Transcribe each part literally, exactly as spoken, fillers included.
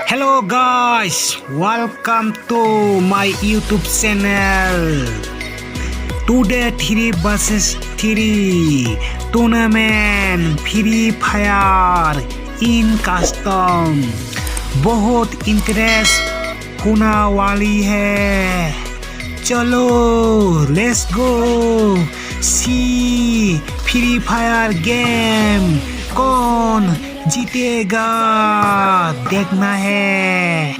Hello guys, welcome to my YouTube channel. Today three versus three tournament Free Fire in custom. बहुत इंटरेस्ट होना वाली है। चलो, let's go। See Free Fire game कौन जीतेगा, देखना है।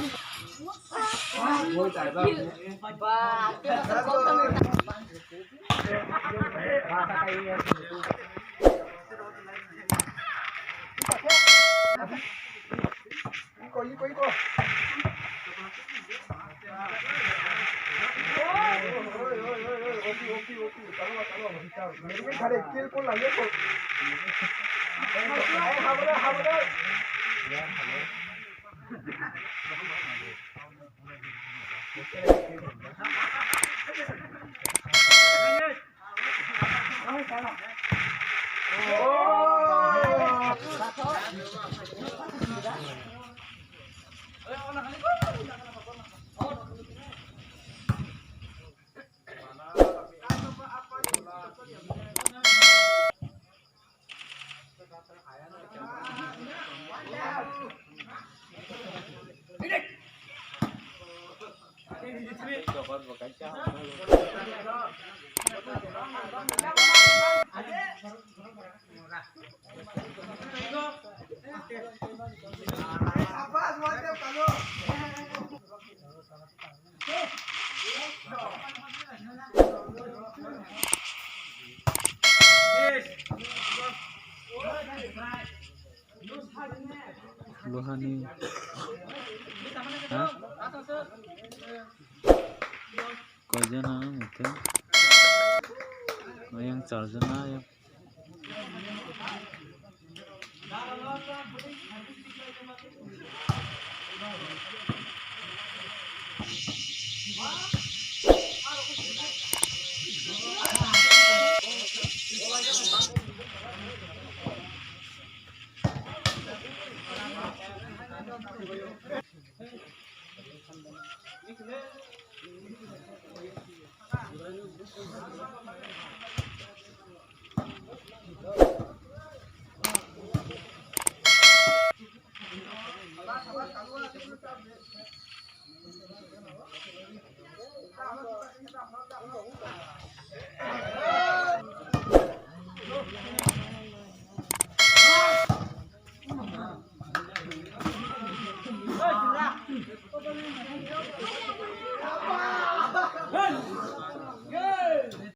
Lohani. Ha? Koijana ang ite. Ayang charjana ayang.